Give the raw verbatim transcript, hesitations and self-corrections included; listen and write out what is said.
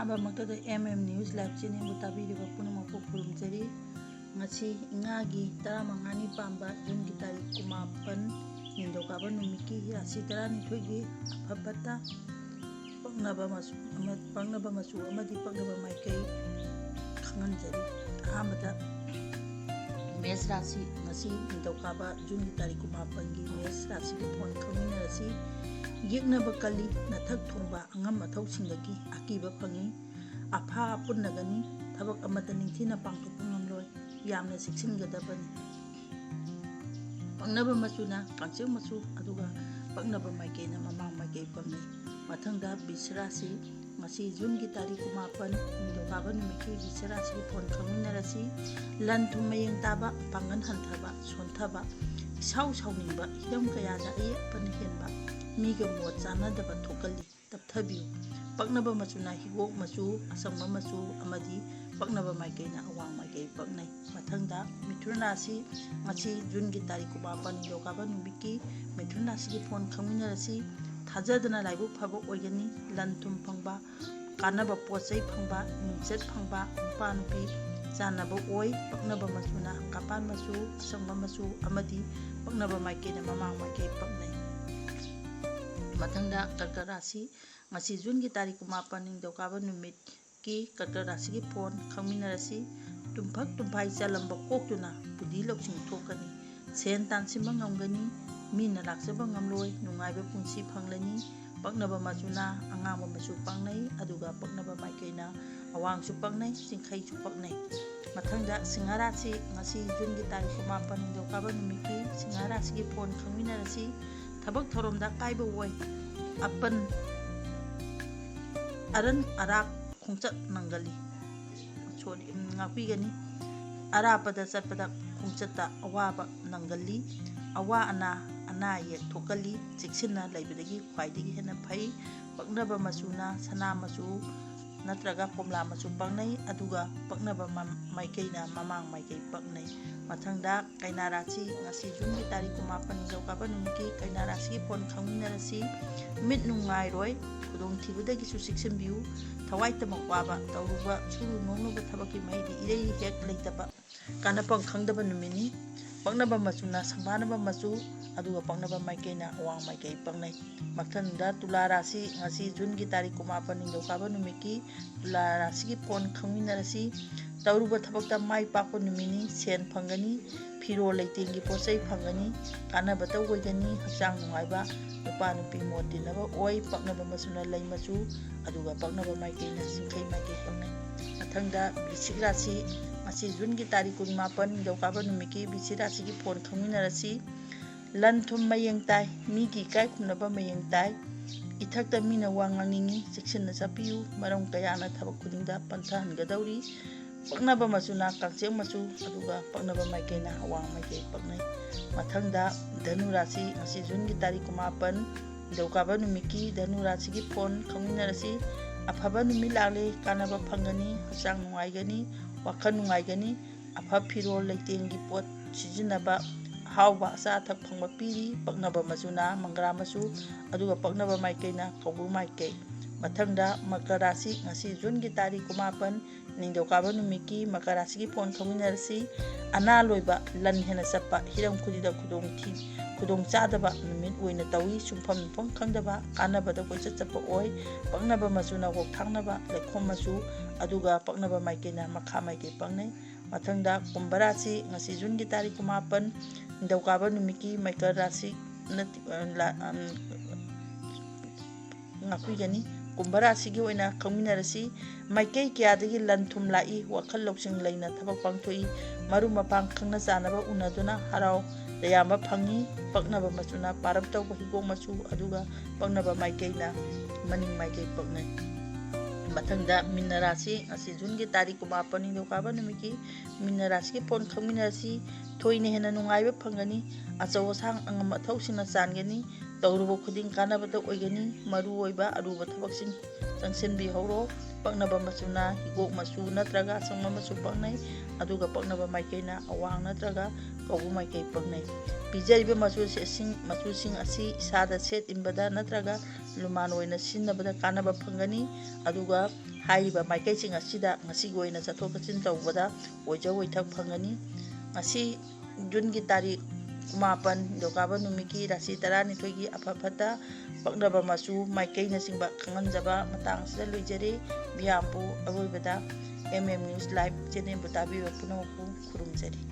ꯑꯍꯥꯟꯕꯃꯛꯇꯗ M M News Live Channelꯕꯨ ꯇꯥꯕꯤꯔꯤꯕ ꯄꯨꯝꯅꯃꯛꯄꯨ ꯈꯨꯔꯨꯝꯖꯔꯤ꯫ ꯉꯁꯤ ꯏꯉꯥꯒꯤ ꯇꯔꯥꯃꯉꯥꯅꯤ ꯄꯥꯟꯕ ꯖꯨꯟꯒꯤ ꯇꯥꯔꯤꯛ ꯀꯨꯟꯃꯥꯄꯟ ꯅꯤꯡꯊꯧꯀꯥꯕ ꯅꯨꯃꯤꯠꯀꯤ ꯔꯥꯁꯤ ꯇꯔꯥꯅꯤꯊꯣꯏꯒꯤ ꯑꯐ ꯐꯠꯇ, ꯄꯛꯅꯕ ꯃꯆꯨ ꯑꯃ-, ꯄꯛꯅꯕ ꯃꯆꯨ ꯑꯃꯗꯤ ꯄꯛꯅꯕ ꯃꯥꯏꯀꯩ ꯈꯪꯍꯟꯖꯔꯤ꯫ ꯑꯍꯥꯟꯕꯗ ꯃꯦꯁ ꯔꯥꯁꯤ, ꯉꯁꯤ ꯅꯤꯡꯊꯧꯀꯥꯕ ꯖꯨꯟꯒꯤ ꯇꯥꯔꯤꯛ ꯀꯨꯟꯃꯥꯄꯟꯒꯤ ꯃꯦꯁ ꯔꯥꯁꯤꯒꯤ ꯐꯣꯟ ꯈꯪꯃꯤꯟꯅꯔꯁꯤ꯫ ꯌꯦꯛꯅꯕ ꯀꯜꯂꯤ, ꯅꯊꯛ ꯊꯣꯡꯕ ꯑꯉꯝ ꯑꯊꯧꯁꯤꯡꯗꯒꯤ ꯑꯀꯤꯕ ꯐꯪꯏ꯫ ꯑꯐꯥ ꯑꯄꯨꯟꯅꯒꯅꯤ, ꯊꯕꯛ ꯑꯃꯠꯇ ꯅꯤꯡꯊꯤꯅ ꯄꯥꯡꯊꯣꯛꯄ ꯉꯝꯂꯣꯏ, ꯌꯥꯝꯅ ꯆꯦꯛꯁꯤꯟꯒꯗꯕꯅꯤ꯫ ꯄꯛꯅꯕ ꯃꯆꯨꯅ ꯀꯥꯡꯆꯦꯛ ꯃꯆꯨ, ꯑꯗꯨꯒ ꯄꯛꯅꯕ ꯃꯥꯏꯀꯩꯅ ꯃꯃꯥꯡ ꯃꯥꯏꯀꯩ ꯄꯛꯅꯩ꯫ ꯃꯊꯪꯗ ꯕꯤꯁ ꯔꯥꯁꯤ, ꯉꯁꯤ ꯖꯨꯟꯒꯤ ꯇꯥꯔꯤꯛ ꯀꯨꯟꯃꯥꯄꯟ ꯅꯤꯡꯊꯧꯀꯥꯕ ꯅꯨꯃꯤꯠꯀꯤ ꯕꯤꯁ ꯔꯥꯁꯤꯒꯤ ꯐꯣꯟ ꯈꯪꯃꯤꯟꯅꯔꯁꯤ꯫ ꯂꯟ ꯊꯨꯝ ꯃꯌꯦꯡ ꯇꯥꯕ, ꯄꯥꯡꯒꯜ ꯍꯟꯊꯕ, ꯁꯣꯟꯊꯕ, ꯏꯁꯥꯎ ꯁꯥꯎꯅꯤꯡꯕ, ꯍꯤꯔꯝ ꯀꯌꯥꯗ ꯑꯌꯦꯠꯄꯅ ꯍꯦꯟꯕ, ꯃꯤꯒ ꯃꯣꯠ ꯆꯥꯅꯗꯕ ꯊꯣꯛꯀꯜꯂꯤ꯫ ꯇꯞꯊꯕꯤꯌꯨ꯫ ꯄꯛꯅꯕ ꯃꯆꯨꯅ ꯍꯤꯒꯣꯛ ꯃꯆꯨ, ꯑꯁꯪꯕ ꯃꯆꯨ ꯑꯃꯗꯤ ꯄꯛꯅꯕ ꯃꯥꯏꯀꯩꯅ ꯑꯋꯥꯡ ꯃꯥꯏꯀꯩ ꯄꯛꯅꯩ꯫ ꯃꯊꯪꯗ ꯃꯤꯊꯨꯟ ꯔꯥꯁꯤ, ꯉꯁꯤ ꯖꯨꯟꯒꯤ ꯇꯥꯔꯤꯛ ꯀꯨꯟꯃꯥꯄꯟ ꯅꯤꯡꯊꯧꯀꯥꯕ ꯅꯨꯃꯤꯠꯀꯤ ꯃꯤꯊꯨꯟ ꯔꯥꯁꯤꯒꯤ ꯐꯣꯟ ꯈꯪꯃꯤꯟꯅꯔꯁꯤ꯫ ꯊꯥꯖꯗꯅ ꯂꯥꯏꯕꯛ ꯐꯕ ꯑꯣꯏꯒꯅꯤ꯫ ꯂꯟ ꯊꯨꯝ ꯐꯪꯕ, ꯀꯥꯟꯅꯕ ꯄꯣꯠ ꯆꯩ ꯐꯪꯕ, ꯃꯤꯡꯆꯠ ꯐꯪꯕ, ꯅꯨꯄꯥ ꯅꯨꯄꯤ ꯆꯥꯟꯅꯕ ꯑꯣꯏ꯫ ꯄꯛꯅꯕ ꯃꯆꯨꯅ ꯍꯪꯒꯥꯝꯄꯥꯟ ꯃꯆꯨ, ꯑꯁꯪꯕ ꯃꯆꯨ ꯑꯃꯗꯤ ꯄꯛꯅꯕ ꯃꯥꯏꯀꯩꯅ ꯃꯃꯥꯡ ꯃꯥꯏꯀꯩ ꯄꯛꯅꯩ꯫ ꯃꯊꯪꯗ ꯀꯔꯀꯠ ꯔꯥꯁꯤ, ꯉꯁꯤ ꯖꯨꯟꯒꯤ ꯇꯥꯔꯤꯛ ꯀꯨꯟꯃꯥꯄꯟ ꯅꯤꯡꯊꯧꯀꯥꯕ ꯅꯨꯃꯤꯠꯀꯤ ꯀꯔꯀꯠ ꯔꯥꯁꯤꯒꯤ ꯐꯣꯟ ꯈꯪꯃꯤꯟꯅꯔꯁꯤ꯫ ꯇꯨꯝꯐꯛ ꯇꯨꯝꯐꯥꯏ ꯆꯥꯂꯝꯕ ꯀꯣꯛꯇꯨꯅ ꯕꯨꯙꯤ ꯂꯧꯁꯤꯡ ꯊꯣꯛꯀꯅꯤ꯫ ꯁꯦꯟ ꯇꯥꯟꯁꯤꯟꯕ ꯉꯝꯒꯅꯤ꯫ ꯃꯤꯅ ꯂꯥꯛꯆꯕ ꯉꯝꯂꯣꯏ꯫ ꯅꯨꯡꯉꯥꯏꯕ ꯄꯨꯟꯁꯤ ꯐꯪꯂꯅꯤ꯫ ꯄꯛꯅꯕ ꯃꯆꯨꯅ ꯑꯉꯥꯡꯕ ꯃꯆꯨ ꯄꯛꯅꯩ, ꯑꯗꯨꯒ ꯄꯛꯅꯕ ꯃꯥꯏꯀꯩꯅ ꯑꯋꯥꯡꯁꯨ ꯄꯛꯅꯩ, ꯆꯤꯡꯈꯩꯁꯨ ꯄꯛꯅꯩ꯫ ꯃꯊꯪꯗ ꯁꯤꯡꯍ ꯔꯥꯁꯤ, ꯉꯁꯤ ꯖꯨꯟꯒꯤ ꯇꯥꯔꯤꯛ ꯀꯨꯟꯃꯥꯄꯟ ꯅꯤꯡꯊꯧꯀꯥꯕ ꯅꯨꯃꯤꯠꯀꯤ ꯁꯤꯡꯍ ꯔꯥꯁꯤꯒꯤ ꯐꯣꯟ ꯈꯪꯃꯤꯟꯅꯔꯁꯤ꯫ ꯊꯕꯛ ꯊꯧꯔꯝꯗ ꯑꯀꯥꯏꯕ ꯑꯣꯏ꯫ ꯑꯄꯟ, ꯑꯔꯟ ꯑꯔꯥꯛ ꯈꯣꯡꯆꯠ ꯅꯪꯒꯜꯂꯤ꯫ ꯁꯣꯔꯤ, ꯎꯝ, ꯉꯥꯛꯄꯤꯒꯅꯤ꯫ ꯑꯔꯥꯞꯄꯗ ꯆꯠꯄꯗ ꯈꯣꯡꯆꯠꯇ ꯑꯋꯥꯕ ꯅꯪꯒꯜꯂꯤ꯫ ꯑꯋꯥ ꯑꯅꯥ, ꯑꯅꯥ ꯑꯌꯦꯛ ꯊꯣꯛꯀꯜꯂꯤ꯫ ꯆꯦꯛꯁꯤꯟꯅ ꯂꯩꯕꯗꯒꯤ ꯈ꯭ꯋꯥꯏꯗꯒꯤ ꯍꯦꯟꯅ ꯐꯩ꯫ ꯄꯛꯅꯕ ꯃꯆꯨꯅ ꯁꯅꯥ ꯃꯆꯨ, ꯅꯠꯇ꯭ꯔꯒ ꯀꯣꯝꯂꯥ ꯃꯆꯨ ꯄꯛꯅꯩ, ꯑꯗꯨꯒ ꯄꯛꯅꯕ ꯃ-, ꯃꯥꯏꯀꯩꯅ ꯃꯃꯥꯡ ꯃꯥꯏꯀꯩ ꯄꯛꯅꯩ꯫ ꯃꯊꯪꯗ ꯀꯩꯅꯥ ꯔꯥꯁꯤ, ꯉꯁꯤ ꯖꯨꯟꯒꯤ ꯇꯥꯔꯤꯛ ꯀꯨꯟꯃꯥꯄꯟ ꯅꯤꯡꯊꯧꯀꯥꯕ ꯅꯨꯃꯤꯠꯀꯤ ꯀꯩꯅꯥ ꯔꯥꯁꯤꯒꯤ ꯐꯣꯟ ꯈꯪꯃꯤꯟꯅꯔꯁꯤ꯫ ꯃꯤꯠ ꯅꯨꯡꯉꯥꯏꯔꯣꯏ, ꯈꯨꯗꯣꯡꯊꯤꯕꯗꯒꯤꯁꯨ ꯆꯦꯛꯁꯤꯟꯕꯤꯌꯨ꯫ ꯊꯋꯥꯏꯇꯃꯛ ꯋꯥꯕ, ꯇꯧꯔꯨꯕ ꯁꯨꯔꯨ ꯅꯣꯝꯂꯨꯕ ꯊꯕꯛꯀꯤ ꯃꯍꯩꯗꯤ ꯏꯔꯩ ꯍꯦꯛ ꯂꯩꯇꯕ, ꯀꯥꯟꯅꯐꯝ ꯈꯪꯗꯕ ꯅꯨꯃꯤꯠꯅꯤ꯫ ꯄꯛꯅꯕ ꯃꯆꯨꯅ ꯁꯪꯕꯥꯅꯕ ꯃꯆꯨ, ꯑꯗꯨꯒ ꯄꯛꯅꯕ ꯃꯥꯏꯀꯩꯅ ꯑꯋꯥꯡ ꯃꯥꯏꯀꯩ ꯄꯛꯅꯩ꯫ ꯃꯊꯪꯗ ꯇꯨꯂꯥ ꯔꯥꯁꯤ, ꯉꯁꯤ ꯖꯨꯟꯒꯤ ꯇꯥꯔꯤꯛ ꯀꯨꯟꯃꯥꯄꯟ ꯅꯤꯡꯊꯧꯀꯥꯕ ꯅꯨꯃꯤꯠꯀꯤ ꯇꯨꯂꯥ ꯔꯥꯁꯤꯒꯤ ꯐꯣꯟ ꯈꯪꯃꯤꯟꯅꯔꯁꯤ꯫ ꯇꯧꯔꯨꯕ ꯊꯕꯛꯇ ꯃꯥꯏ ꯄꯥꯛꯄ ꯅꯨꯃꯤꯠꯅꯤ, ꯁꯦꯟ ꯐꯪꯒꯅꯤ, ꯐꯤꯔꯣꯜ ꯂꯩꯇꯦꯡꯒꯤ ꯄꯣꯠ ꯆꯩ ꯐꯪꯒꯅꯤ, ꯀꯥꯟꯅꯕꯇ ꯑꯣꯏꯒꯅꯤ, ꯍꯛꯆꯥꯡ ꯅꯨꯡꯉꯥꯏꯕ, ꯅꯨꯄꯥ ꯅꯨꯄꯤ ꯃꯣꯠ ꯇꯤꯟꯅꯕ ꯑꯣꯏ, ꯄꯛꯅꯕ ꯃꯆꯨꯅ ꯂꯩ ꯃꯆꯨ, ꯑꯗꯨꯒ ꯄꯛꯅꯕ ꯃꯥꯏꯀꯩꯅ ꯆꯤꯡꯈꯩ ꯃꯥꯏꯀꯩ ꯄꯛꯅꯩ꯫ ꯃꯊꯪꯗ ꯕ꯭ꯔꯤꯁꯤꯛ ꯔꯥꯁꯤ, ꯉꯁꯤ ꯖꯨꯟꯒꯤ ꯇꯥꯔꯤꯛ ꯀꯨꯟꯃꯥꯄꯟ ꯅꯤꯡꯊꯧꯀꯥꯕ ꯅꯨꯃꯤꯠꯀꯤ ꯕ꯭ꯔꯤꯁꯤꯛ ꯔꯥꯁꯤꯒꯤ ꯐꯣꯟ ꯈꯪꯃꯤꯟꯅꯔꯁꯤ꯫ ꯂꯟ ꯊꯨꯝ ꯃꯌꯦꯡ ꯇꯥꯏ, ꯃꯤꯒꯤ ꯏꯀꯥꯏ ꯈꯨꯝꯅꯕ ꯃꯌꯦꯡ ꯇꯥꯏ꯫ ꯏꯊꯛꯇ ꯃꯤꯅ ꯋꯥ ꯉꯥꯡꯅꯤꯡꯉꯤ, ꯆꯦꯛꯁꯤꯟꯅ ꯆꯠꯄꯤꯌꯨ, ꯃꯔꯝ ꯀꯌꯥꯅ ꯊꯕꯛ ꯈꯨꯗꯤꯡꯗ ꯄꯟꯊꯍꯟꯒꯗꯧꯔꯤ꯫ ꯄꯛꯅꯕ ꯃꯆꯨꯅ ꯀꯥꯡꯆꯦꯛ ꯃꯆꯨ, ꯑꯗꯨꯒ ꯄꯛꯅꯕ ꯃꯥꯏꯀꯩꯅ ꯑꯋꯥꯡ ꯃꯥꯏꯀꯩ ꯄꯛꯅꯩ꯫ ꯃꯊꯪꯗ ꯙꯅꯨ ꯔꯥꯁꯤ, ꯉꯁꯤ ꯖꯨꯟꯒꯤ ꯇꯥꯔꯤꯛ ꯀꯨꯟꯃꯥꯄꯟ ꯅꯤꯡꯊꯧꯀꯥꯕ ꯅꯨꯃꯤꯠꯀꯤ ꯙꯅꯨ ꯔꯥꯁꯤꯒꯤ ꯐꯣꯟ ꯈꯪꯃꯤꯟꯅꯔꯁꯤ꯫ ꯑꯐꯕ ꯅꯨꯃꯤꯠ ꯂꯥꯛꯂꯦ, ꯀꯥꯟꯅꯕ ꯐꯪꯒꯅꯤ, ꯍꯛꯆꯥꯡ ꯅꯨꯡꯉꯥꯏꯒꯅꯤ, ꯋꯥꯈꯜ ꯅꯨꯡꯉꯥꯏꯒꯅꯤ, ꯑꯐ ꯐꯤꯔꯣꯜ ꯂꯩꯇꯦꯡꯒꯤ ꯄꯣꯠ ꯁꯤꯖꯤꯟꯅꯕ, ꯑꯍꯥꯎꯕ ꯑꯆꯥ ꯑꯊꯛ ꯐꯪꯕ ꯄꯤꯔꯤ꯫ ꯄꯛꯅꯕ ꯃꯆꯨꯅ ꯃꯪꯒ꯭ꯔꯥ ꯃꯆꯨ, ꯑꯗꯨꯒ ꯄꯛꯅꯕ ꯃꯥꯏꯀꯩꯅ ꯀꯧꯕ꯭ꯔꯨ ꯃꯥꯏꯀꯩ꯫ ꯃꯊꯪꯗ ꯃꯀꯔ ꯔꯥꯁꯤ, ꯉꯁꯤ ꯖꯨꯟꯒꯤ ꯇꯥꯔꯤꯛ ꯀꯨꯟꯃꯥꯄꯟ ꯅꯤꯡꯊꯧꯀꯥꯕ ꯅꯨꯃꯤꯠꯀꯤ ꯃꯀꯔ ꯔꯥꯁꯤꯒꯤ ꯐꯣꯟ ꯈꯪꯃꯤꯟꯅꯔꯁꯤ꯫ ꯑꯅꯥ ꯂꯣꯏꯕ, ꯂꯟ ꯍꯦꯟꯅ ꯆꯠꯄ, ꯍꯤꯔꯝ ꯈꯨꯗꯤꯡꯗ ꯈꯨꯗꯣꯡ ꯊꯤ-, ꯈꯨꯗꯣꯡ ꯆꯥꯗꯕ ꯅꯨꯃꯤꯠ ꯑꯣꯏꯅ ꯇꯧꯏ꯫ ꯁꯨꯡꯐꯝ ꯃꯤꯐꯝ ꯈꯪꯗꯕ, ꯀꯥꯟꯅꯕꯗ ꯀꯣꯏꯆꯠ ꯆꯠꯄ ꯑꯣꯏ꯫ ꯄꯛꯅꯕ ꯃꯆꯨꯅ ꯋꯥꯎꯊꯥꯡꯅꯕ, ꯂꯩꯈꯣꯝ ꯃꯆꯨ, ꯑꯗꯨꯒ ꯄꯛꯅꯕ ꯃꯥꯏꯀꯩꯅ ꯃꯈꯥ ꯃꯥꯏꯀꯩ ꯄꯛꯅꯩ꯫ ꯃꯊꯪꯗ ꯀꯨꯝꯚ ꯔꯥꯁꯤ, ꯉꯁꯤ ꯖꯨꯟꯒꯤ ꯇꯥꯔꯤꯛ ꯀꯨꯟꯃꯥꯄꯟ ꯅꯤꯡꯊꯧꯀꯥꯕ ꯅꯨꯃꯤꯠꯀꯤ ꯃꯀꯔ ꯔꯥꯁꯤ ꯅꯠꯇꯦ, ꯑ, ꯂꯥ-, ꯑꯝ, ꯉꯥꯛꯄꯤꯒꯅꯤ꯫ ꯀꯨꯝꯚ ꯔꯥꯁꯤꯒꯤ ꯑꯣꯏꯅ ꯈꯪꯃꯤꯟꯅꯔꯁꯤ꯫ ꯃꯥꯏꯀꯩ ꯀꯌꯥꯗꯒꯤ ꯂꯟ ꯊꯨꯝ ꯂꯥꯛꯏ, ꯋꯥꯈꯜ ꯂꯧꯁꯤꯡ ꯂꯩꯅ ꯊꯕꯛ ꯄꯥꯡꯊꯣꯛꯏ, ꯃꯔꯨꯞ ꯃꯄꯥꯡ ꯈꯪꯅ ꯆꯥꯟꯅꯕ ꯎꯅꯗꯨꯅ ꯍꯔꯥꯎ ꯇꯌꯥꯝꯕ ꯐꯪꯏ꯫ ꯄꯛꯅꯕ ꯃꯆꯨꯅ ꯄꯥꯔꯞ ꯇꯧꯕ ꯍꯤꯒꯣꯛ ꯃꯆꯨ, ꯑꯗꯨꯒ ꯄꯛꯅꯕ ꯃꯥꯏꯀꯩꯅ ꯃꯅꯤꯡ ꯃꯥꯏꯀꯩ ꯄꯛꯅꯩ꯫ ꯃꯊꯪꯗ ꯃꯤꯟꯅ ꯔꯥꯁꯤ, ꯉꯁꯤ ꯖꯨꯟꯒꯤ ꯇꯥꯔꯤꯛ ꯀꯨꯟꯃꯥꯄꯟ ꯅꯤꯡꯊꯧꯀꯥꯕ ꯅꯨꯃꯤꯠꯀꯤ ꯃꯤꯟꯅ ꯔꯥꯁꯤꯒꯤ ꯐꯣꯟ ꯈꯪꯃꯤꯟꯅꯔꯁꯤ꯫ ꯊꯣꯏꯅ ꯍꯦꯟꯅ ꯅꯨꯡꯉꯥꯏꯕ ꯐꯪꯒꯅꯤ꯫ ꯑꯆꯧ ꯑꯁꯥꯡ ꯑꯉꯝ ꯑꯊꯧꯁꯤꯡꯅ ꯆꯥꯟꯒꯅꯤ꯫ ꯇꯧꯔꯨꯕ ꯈꯨꯗꯤꯡ ꯀꯥꯟꯅꯕꯇ ꯑꯣꯏꯒꯅꯤ꯫ ꯃꯔꯨꯑꯣꯏꯕ ꯑꯔꯨꯕ ꯊꯕꯛꯁꯤꯡ ꯆꯪꯁꯤꯟꯕꯤꯍꯧꯔꯣ꯫ ꯄꯛꯅꯕ ꯃꯆꯨꯅ ꯍꯤꯒꯣꯛ ꯃꯆꯨ ꯅꯠꯇ꯭ꯔꯒ ꯑꯁꯪꯕ ꯃꯆꯨ ꯄꯛꯅꯩ, ꯑꯗꯨꯒ ꯄꯛꯅꯕ ꯃꯥꯏꯀꯩꯅ ꯑꯋꯥꯡ ꯅꯠꯇ꯭ꯔꯒ ꯀꯧꯕ꯭ꯔꯨ ꯃꯥꯏꯀꯩ ꯄꯛꯅꯩ꯫ ꯄꯤꯖꯔꯤꯕ ꯃꯆꯨꯁꯦ-, ꯁꯤꯡ-, ꯃꯆꯨꯁꯤꯡ ꯑꯁꯤ ꯏꯁꯥꯗ ꯁꯦꯠ ꯏꯟꯕꯗ ꯅꯠꯇ꯭ꯔꯒ ꯂꯨꯃꯥꯟ ꯑꯣꯏꯅ ꯁꯤꯖꯤꯟꯅꯕꯗ ꯀꯥꯟꯅꯕ ꯐꯪꯒꯅꯤ, ꯑꯗꯨꯒ ꯍꯥꯏꯔꯤꯕ ꯃꯥꯏꯀꯩꯁꯤꯡ ꯑꯁꯤꯗ ꯉꯁꯤꯒꯤ ꯑꯣꯏꯅ ꯆꯠꯊꯣꯛ ꯆꯠꯁꯤꯟ ꯇꯧꯕꯗ ꯑꯣꯏꯖ ꯑꯣꯏꯊꯛ ꯐꯪꯒꯅꯤ꯫ ꯉꯁꯤ ꯖꯨꯟꯒꯤ ꯇꯥꯔꯤꯛ ꯃꯥꯄꯟ, ꯅꯤꯡꯊꯧꯀꯥꯕ ꯅꯨꯃꯤꯠꯀꯤ ꯔꯥꯁꯤ ꯇꯔꯥꯅꯤꯊꯣꯏꯒꯤ ꯑꯐ ꯐꯠꯇ, ꯄꯛꯅꯕ ꯃꯆꯨ, ꯃꯥꯏꯀꯩꯅꯆꯤꯡꯕ ꯈꯪꯍꯟꯖꯕ ꯃꯇꯥꯡ ꯑꯁꯤꯗ ꯂꯣꯏꯖꯔꯦ꯫ ꯃꯤꯌꯥꯝꯕꯨ ꯑꯔꯣꯏꯕꯗ M M News Live channelꯕꯨ ꯇꯥꯕꯤꯕ ꯄꯨꯝꯅꯃꯛꯄꯨ ꯈꯨꯔꯨꯝꯖꯔꯤ꯫